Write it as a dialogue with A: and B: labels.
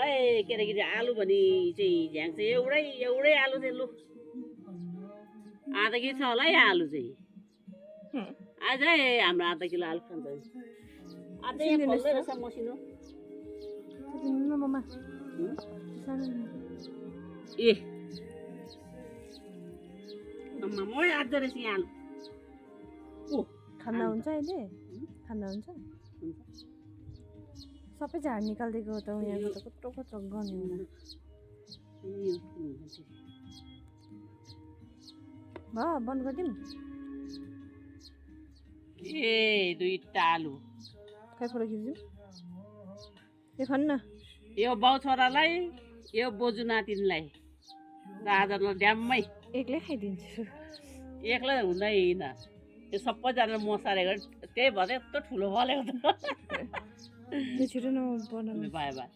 A: ए केटाकेटी आलु भने चाहिँ झ्याङ चाहिँ एउटै आलु चाहिँ लु आधा केजी छ होला है आलु चाहिँ आज हाम्रो आधा किलो आलु खान्छ अझै यहाँ फल्दै रहेछ मसिनो ए आम्मा आधा रहेछ यहाँ आलु ओ
B: ठन्डा हुन्छ अहिले ठन्डा हुन्छ सबै झाड निकालिदिएको त यहाँको त कत्रो कत्रो गर्ने होला भयो बन्द गरिदिउँ
A: ए दुईटा आलु
B: खै फोटो खिच्दिउँ यो खानु न
A: यो बाउ छोरालाई यो बोजू नातिनीलाई र आज ड्याममै
B: एक्लै खाइदिन्छु
A: एक्लै हुँदैन यो सबैजना मसारेको त्यही भएर यत्रो ठुलो बलेको त
B: त्यो छिटो नबनाउनु
A: बाई बाई